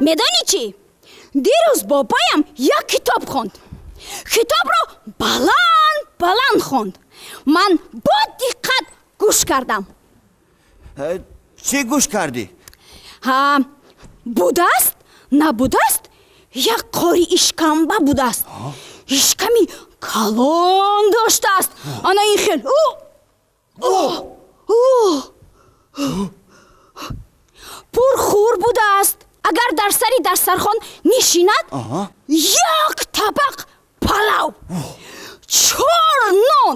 Медонӣ чӣ? Дирӯз бобоям як китоб хонд. Китобро баланд баланд хонд. Ман бо диққат гӯш кардам. Чӣ гӯш кардӣ? Ҳа, будааст, набудааст, як қори ишкамба будааст. Ишками калон доштааст. Ана ин хел. Пурхур будааст. Агар дар сари дастархон нишинад, як табақ палав, чор нон,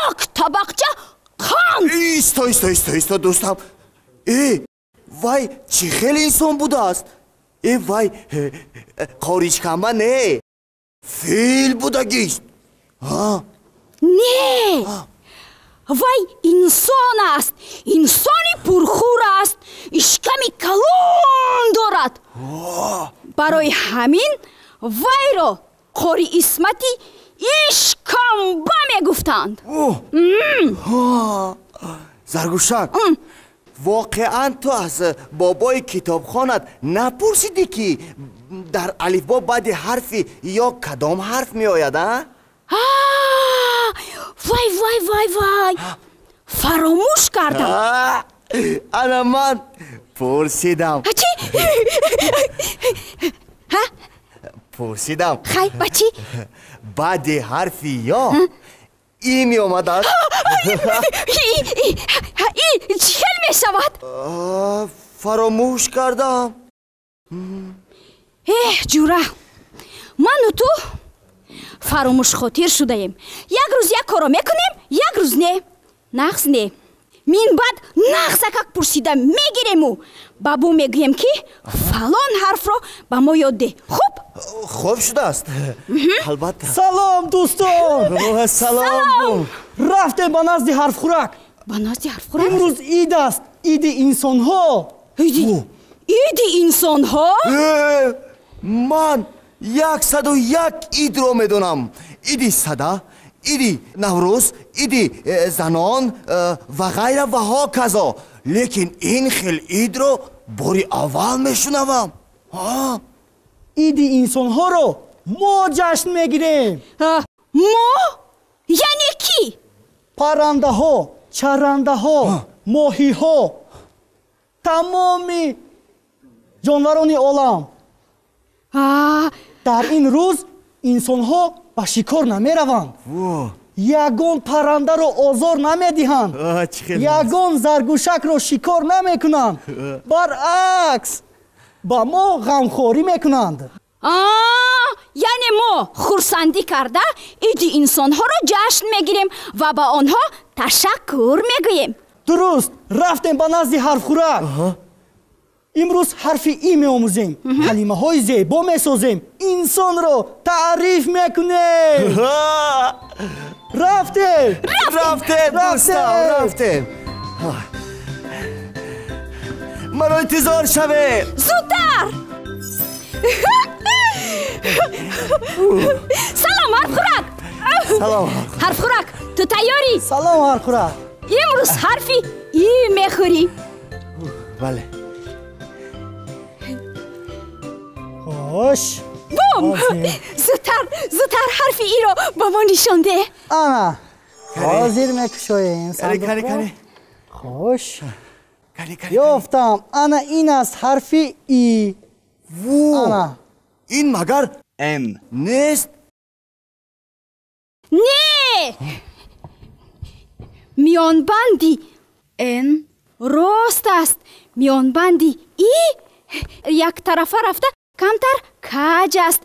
як табақча қанд. Исто, исто, исто, исто, дӯстам. Э, вай чӣ хел инсон будааст? Э, вай қоришкамба не, фил будагист. Не, вай инсон аст, инсони пурхур аст, ишками калон дорад. Барои ҳамин вайро қори Исмати ишкамба мегуфтанд. Заргӯшак, воқеан ту аз бобои китобхонат напурсидӣ, ки дар алифбо баъди ҳарфи ё кадом ҳарф меояд, а? Вай, вай, вай, вай, фаромӯш кардам. Ана ман пурсидам. Чӣ? Пурсидам. Хай, ба чӣ? Баъди ҳарфи ё и меомадааст. И чӣ хел мешавад? Фаромӯш кардам. Эҳ, ҷура, ману ту фаромӯшхотир шудаем. Як рӯз як корро мекунем, як рӯз не. Нағз не, минбаъд нағзакак пурсида мегирему ба бу мегӯем, ки фалон ҳарфро ба мо ёд деҳ. Хуб? Хуб шудааст, албатта. Салом, дӯстон! Салом! Рафтем ба назди ҳарфхӯрак. Ба назди ҳарфхӯрак? Имрӯз ид аст, иди инсонҳо. Иди инсонҳо? Ман 101 идро медонам: иди сада, иди Наврӯз, иди занон ва ғайра ва ҳоказо, лекин ин хел идро бори аввал мешунавам. Иди инсонҳоро мо ҷашн мегирем. Мо яъне кӣ? Паррандаҳо, чарандаҳо, моҳиҳо, тамоми ҷонварони олам. Дар ин рӯз инсонҳо ба шикор намераванд, ягон паррандаро озор намедиҳанд, ягон заргӯшакро шикор намекунанд, баръакс, ба мо ғамхорӣ мекунанд. Яъне мо хурсандӣ карда иди инсонҳоро ҷашн мегирем ва ба онҳо ташаккур мегӯем. Дуруст. Рафтем ба назди ҳарфхӯрак. Имрӯз ҳарфи и меомӯзем, калимаҳои зебо месозем, инсонро таъриф мекунем. Рафтем! Рафтем, дӯстам, рафтем. Маро интизор шавед. Зудтар! Салом, ҳарфхӯрак! Салом. Ҳарфхӯрак, ту тайёрӣ? Салом, ҳарфхӯрак! Имрӯз ҳарфи и мехӯрӣ. Бале. Хош. Бум! Зудтар, зудтар ҳарфи иро ба мо нишон деҳ. Ана, ҳозир мекушоем. Кани, кани. Хош. Ёфтам. Ана ин аст ҳарфи и. Ана. Ин магар н нест? Не, миёнбанди н рост аст, миёнбанди и яктарафа рафта камтар каҷ аст.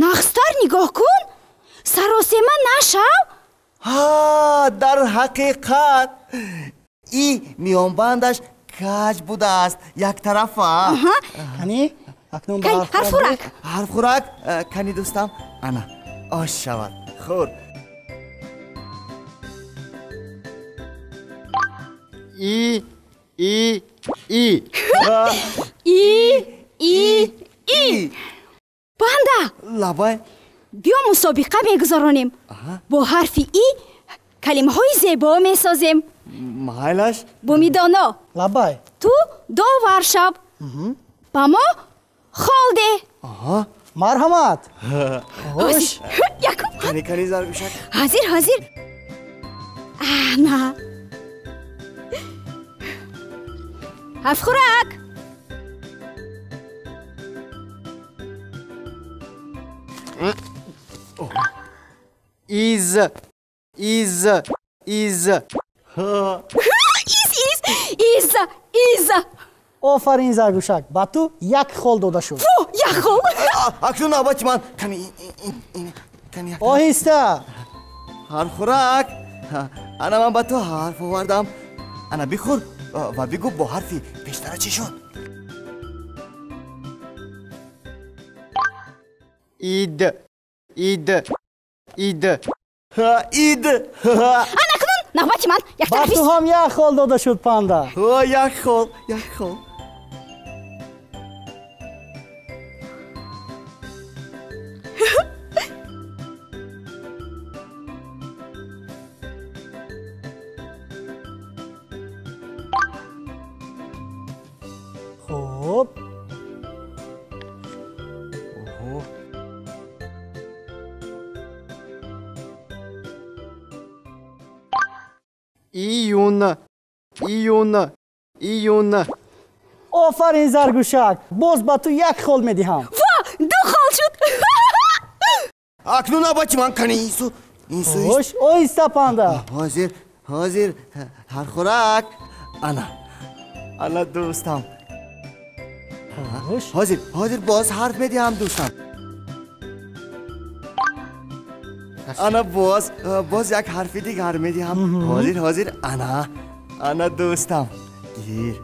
Нағзтар нигоҳ кун, саросема нашав. Дар ҳақиқат и миёнбандаш каҷ будааст, яктарафа. Кани, акнун ҳарфхӯрак. Ҳарфхӯрак, кани, дӯстам, ана ош шавад, хӯр. И, и, и. И, и, и. Банда! Лабай. Биё, мусобиқа мегузаронем. Бо ҳарфи и калимаҳои зебо месозем. Майлаш. Бумидоно. Лабай. Ту довар шав. Ба мо хол деҳ. Марҳамат. Хуш. Якум. Кани, кани, Заргӯшак. Ҳозир, ҳозир. Ана. Ҳафтхӯрак. Из, из, из. Из, из, из, из. Офарин, Заргӯшак, ба ту як хол дода шуд. Фу, як хол. Акнун навбати ман. Кани, кани. Оҳиста. Ҳарфхӯрак, ана ман ба ту ҳарф овардам. Ана бихӯр ва бигӯ, бо ҳарфи пештара чӣ шуд? Ид, ид, ид. Ид. Ана акнун навбати ман. Ба Яктарафист. ту ҳам як хол дода шуд, Панда. Як хол, як хол. Хуб. Июн, июн, июн. Офарин, Заргӯшак, боз ба ту як хол медиҳам. Во, ду хол шуд. Акнун навбати ман. Кани, инсу, инсу. Хуш, оҳиста, Панда. Ҳозир, ҳозир, ҳарфхӯрак. Ана, ана, дӯстам. Хуш. Ҳозир, ҳозир боз ҳарф медиҳам, дӯстам. Ана боз, боз як ҳарфи дигар медиҳам. Ҳозир, ҳозир, ана, ана, дӯстам, гир.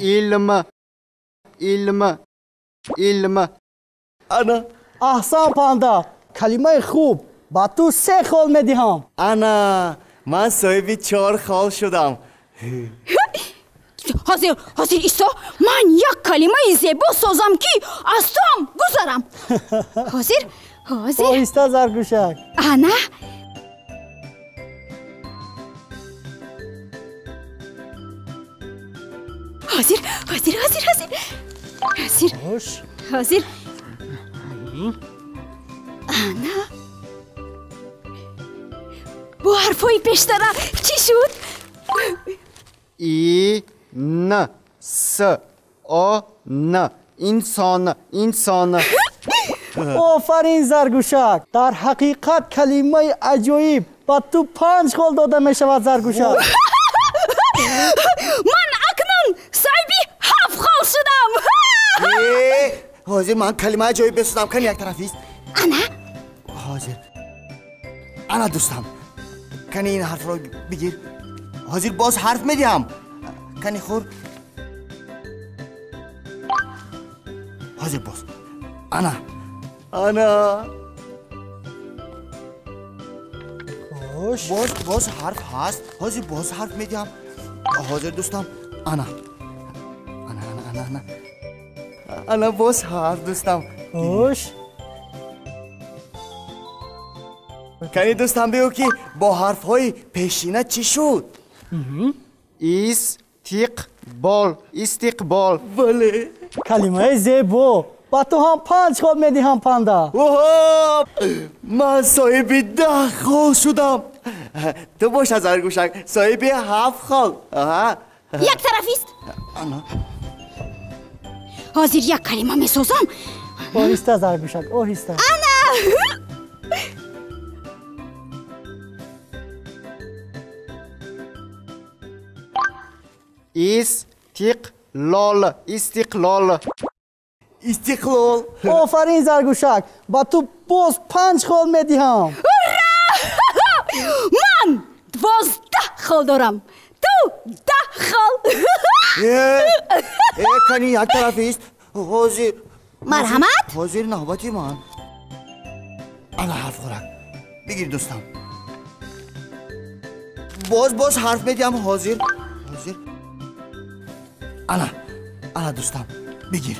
Илм, илм, илм. Ана. Аҳсан, Панда, калимаи хуб, ба ту се хол медиҳам. Ана ман соҳиби чор хол шудам. Ҳозир, ҳозир, исто, ман як калимаи зебо созам, ки аз туам гузарам. Ҳозир, ҳозир. Оҳиста, Заргӯшак. Ана. Ҳозир, ҳозир, ҳозир, ҳозир, ҳозир. Хуш. Ҳозир. Ана, бо ҳарфҳои пештара чӣ шуд? И, Н, С, О, Н. Инсон, инсон. Офарин, Заргӯшак, дар ҳақиқат калимаи аҷоиб, ба ту панҷ хол дода мешавад, Заргӯшак. Ман акнун соҳиби ҳафт хол шудам. Ҳозир ман калимаи аҷоиб бесозам. Кани, як тарафист. Ана. Ҳозир, ана, дӯстам, кани, ин ҳарфро бигир. Ҳозир боз ҳарф медиҳам. Кани, хӯр. Ҳозир боз, ана, ана. Хуш. Боз, боз ҳарф ҳаст. Ҳозир боз ҳарф медиҳам. Ҳозир, дӯстам, ана, ана, ана, ана, ана, ана, боз ҳарф, дӯстам. Хуш. Кани, дӯстам, бигӯ, ки бо ҳарфҳои пешина чӣ шуд? Истиқбол, истиқбол. Бале. Калимаи зебо, ба ту ҳам панҷ хол медиҳам, Панда. Оҳо, ман соҳиби 10 хол шудам. Ту боша, Заргӯшак, соҳиби ҳафт хол. Як тарафист. Ана. Ҳозир як калима месозам. Оҳиста, Заргӯшак, оҳиста. Ана. Истиқлол, истиқлол. Истиқлол. Офарин, Заргӯшак, ба ту боз панҷ хол медиҳам. Ура! Ман 12 хол дорам, ту 10 хол. Э, кани, як тарафист. Ҳозир. Марҳамат. Ҳозир навбати ман. Ана ҳарфхӯрак, бигир, дӯстам. Боз, боз ҳарф медиҳам. Ҳозир, ҳозир, ана, ана, дӯстам, бигир.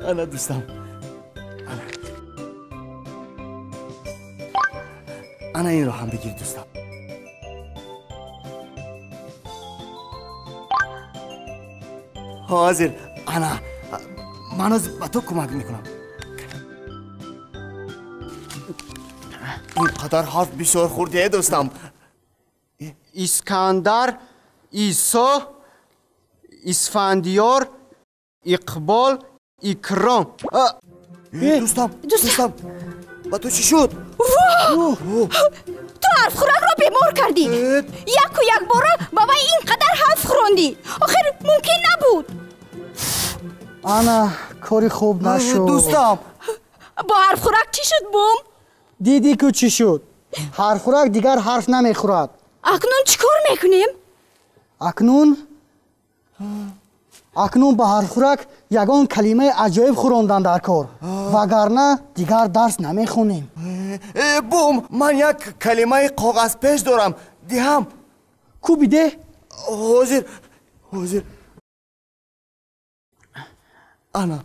Ана дӯстам, ана инро ҳам бигир дӯстам. Ҳозир ана ман ҳозир ба ту кӯмак мекунам. Ин қадар ҳарф бисёр хурдие дӯстам. Искандар, Исо, Исфандиёр, Иқбол, Икром. Дӯстам, дӯстам, ба ту чӣ шуд? Ту ҳарфхӯракро бемор кардӣ. Яку якбора ба вай ин қадар ҳарф хӯрондӣ. Охир мумкин набуд. Ана кори хуб нашуд. Дӯстам, бо ҳарфхӯрак чӣ шуд, бум? Дидӣ ку чӣ шуд? Ҳарфхӯрак дигар ҳарф намехӯрад. Акнун чӣ кор мекунем? Акнун ба ҳарфхӯрак ягон калимаи аҷоиб хӯрондан дар кор, вагарна дигар дарс намехонем. Бум, ман як калимаи коғазпеш дорам, диҳам? Ку бидеҳ. Ҳозир, ҳозир. Ана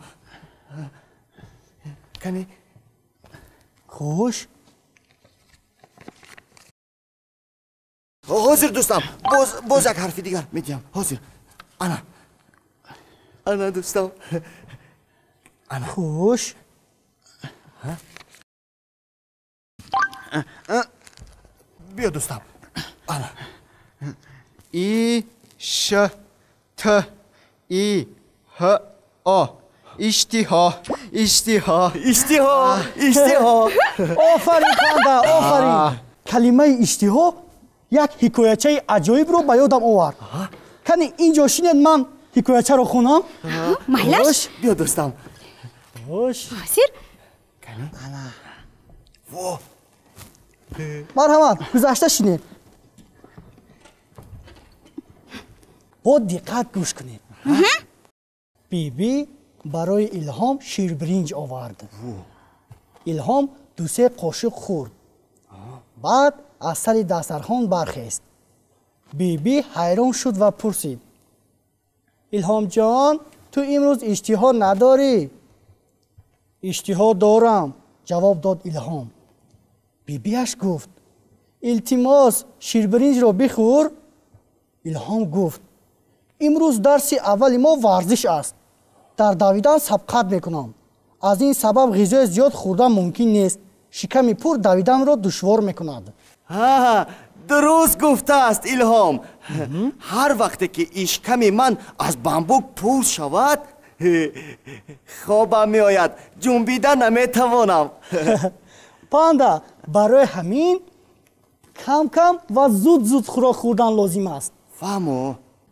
кани. Хуш. Ҳозир дӯстам, боз як ҳарфи дигар медиҳам. Ҳозир. Ана, ана дӯстам. Ана. Хуш. Биё дӯстам. Ана. И Ш Т И Ҳ О. Иштиҳо, иштиҳо, иштиҳо, иштиҳо. Офарин панда, офарин. Калимаи иштиҳо як ҳикоячаи аҷоибро ба ёдам овард. Кани инҷо шинед, ман ҳикоячаро хонам. Майлаш. Биё дӯстам. Хуш. Ҳозир. Ана. Марҳамат, гузашта шинед. Бо диққат гӯш кунед. Биби барои Илҳом ширбиринҷ овард. Илҳом ду-се қошуқ хӯрд. Баъд аз сари дастархон бархест. Биби ҳайрон шуд ва пурсид: Илҳомҷон, ту имрӯз иштиҳо надорӣ? Иштиҳо дорам, ҷавоб дод Илҳом. Бибиаш гуфт: илтимос, ширбиринҷро бихӯр. Илҳом гуфт: имрӯз дарси аввали мо варзиш аст. Дар давидан сабқат мекунам. Аз ин сабаб ғизои зиёд хӯрдан мумкин нест. Шиками пур давиданро душвор мекунад. Дуруст гуфтааст Илҳом. Ҳар вақте ки ишками ман аз бамбук пур шавад, хобам меояд, ҷунбида наметавонам. Панда, барои ҳамин кам-кам ва зуд-зуд хӯрок хӯрдан лозим аст. Фаҳмо.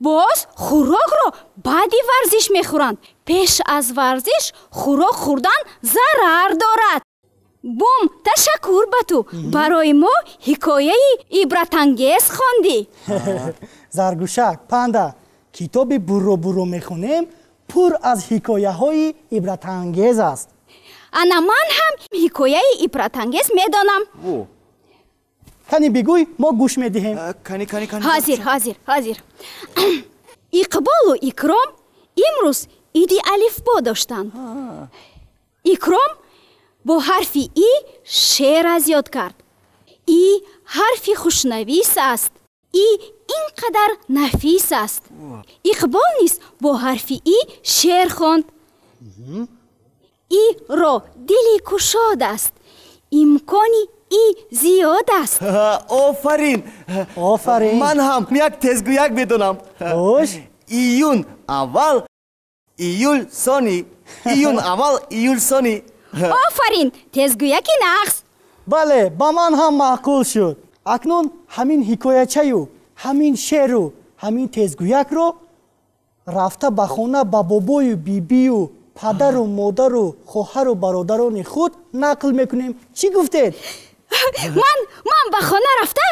Боз хӯрокро баъди варзиш мехӯранд. Пеш аз варзиш хӯрок хӯрдан зарар дорад. Бум, ташаккур ба ту. Барои мо ҳикояи ибратангез хондӣ. Заргӯшак, панда, китоби бурро-бурро мехонем пур аз ҳикояҳои ибратангез аст. Ана ман ҳам ҳикояи ибратангез медонам. Кани бигӯй, мо гӯш медиҳем. Кани, кани, кани. Ҳозир, ҳозир, ҳозир. Иқболу Икром имрӯз иди алифбо доштанд. Икром бо ҳарфи И шеър аз ёд кард. И ҳарфи хушнавис аст. И ин қадар нафис аст. Иқбол низ бо ҳарфи И шеър хонд. И ро дили кушод аст. Имкони И зиёд аст. Офарин, офарин. Ман ҳам як тезгӯяк медонам. Хуш. Июн аввал, июл сони. Июн аввал, июл сони. Офарин, тезгӯяки нағз. Бале, ба ман ҳам маъқул шуд. Акнун ҳамин ҳикоячаю, ҳамин шеъру, ҳамин тезгӯякро рафта ба хона ба бобою бибию падару модару хоҳару бародарони худ нақл мекунем. Чӣ гуфтед? Ман ба хона рафта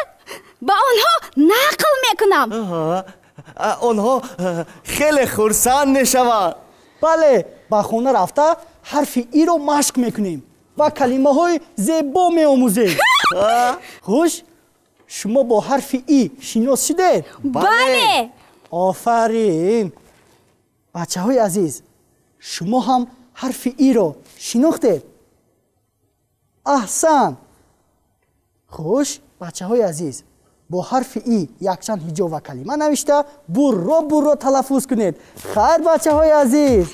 ба онҳо нақл мекунам. Онҳо хеле хурсанд мешаванд. Бале, ба хона рафта ҳарфи Иро машқ мекунем ва калимаҳои зебо меомӯзем. Хуш, шумо бо ҳарфи И шинос шудед? Бале. Офарин. Бачаҳои азиз, шумо ҳам Ҳарфи иро шинохтед? Аҳсан! Хуш, бачаҳои азиз, бо ҳарфи и якчанд ҳиҷо ва калима навишта, бурро бурро талаффуз кунед. Хайр, бачаҳои азиз.